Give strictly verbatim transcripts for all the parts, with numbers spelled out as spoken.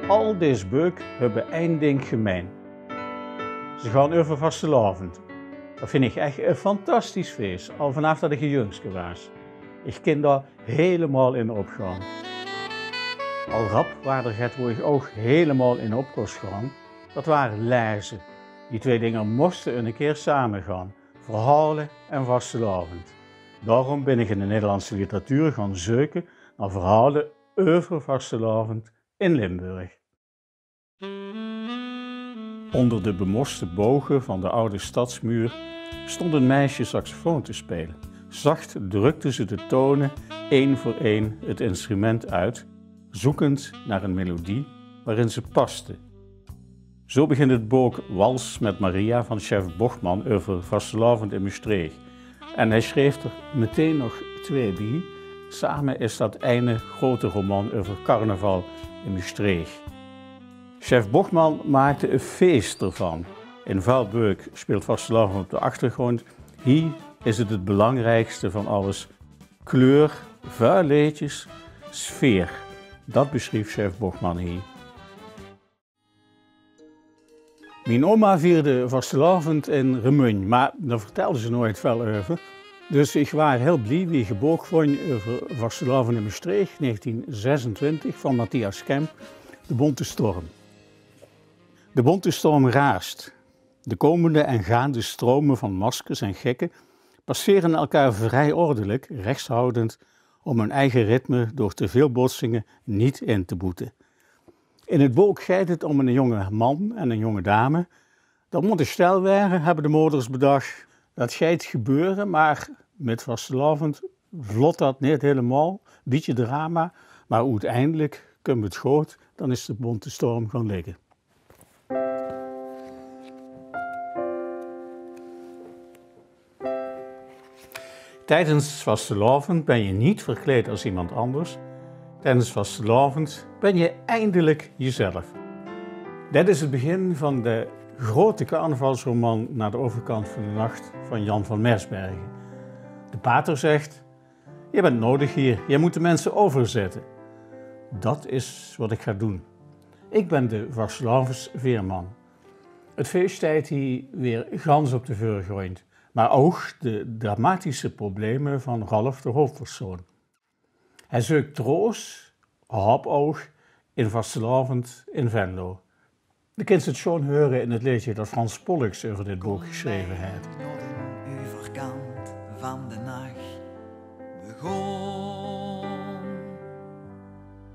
Al dees beuk höbbe ein dink gemein. Ze gaon euver vastelaovend. Dat vinj ich ech e fantastisch fees, al vanaaf dat ich e jungske waas. Ich kin dao hielemaol in opgaon. Al rap waar d'r get wo ich ouch hielemaol in op kós gaon. Dat waar laeze. Die twee dinger móste eine kier same gaon. Verhaole en vastelaovend. Daorum bin ich in de Nederlandse literatuur gaon zeuke nao verhaole euver vastelaovend in Limburg. Onder de bemoste bogen van de oude stadsmuur stond een meisje saxofoon te spelen. Zacht drukte ze de tonen één voor één het instrument uit, zoekend naar een melodie waarin ze paste. Zo begint het book Wals met Maria van Sjef Bochman euver vastelaovend in Mestreech. En hij schreef er meteen nog twee bij. Samen is dat eine grote roman euver carnaval in Mestreech. Sjef Bochman maakde e fees d'rvan. In väöl beuk speelt vastelaovend op de achtergrond. Hie is het het belangrijkste van alles. Kleur, väöl leedjes, sfeer. Dat beschrief Sjef Bochman hie. Mien oma vierde vastelaovend in Remunj, maar dao vertelde ze nooit väöl euver. Dus ich waar hiel blie wie ich e book vónj euver vastelaovend in Mestreech, negentien zesentwintig, van Matthias Kemp, De Bonte Storm. De bonte storm raast. De komende en gaande stromen van maskers en gekken passeren elkaar vrij ordelijk, rechtshoudend, om hun eigen ritme door te veel botsingen niet in te boeten. In het book geit het om een jonge man en een jonge dame. Dat mót e stel waere, höbbe de moders bedach. Dat geit gebeure, maar mit vastelaovend vlot dat neet hielemaol. Bietje drama, maar oeteindelik kump het good. Dan is de bonte storm gaon ligke. Tijdens vastelaovend ben je niet verkleed als iemand anders. Tijdens vastelaovend ben je eindelijk jezelf. Dit is het begin van de grote carnavalsroman Naar de overkant van de nacht van Jan van Mersbergen. De pater zegt: "Je bent nodig hier, je moet de mensen overzetten." Dat is wat ik ga doen. Ik ben de vastelaovesveerman. Het fees steit hie weer gans op de veurgrond, maar ouch de dramatische probleme van Ralf, de hoofdpersoon. Hij zeuk troos, haop ouch, in vastelaovend in Venlo. De kins het sjoon heure in het leedje dat Frans Pollux euver dit book geschreve haet. Nao de euverkant van de nach. We gaon.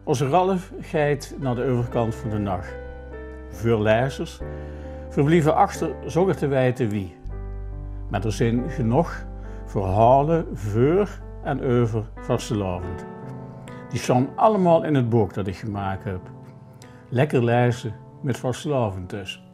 Ózze Ralf geit nao de euverkant van de nach. Väöl laezers verblieve achter zónger te weite wie. Maar d'r zeen genóg verhaole veur en euver vastelaovend. Die staon allemaol in het book dat ich gemaak höb. Lekker laeze mit vastelaovend dus.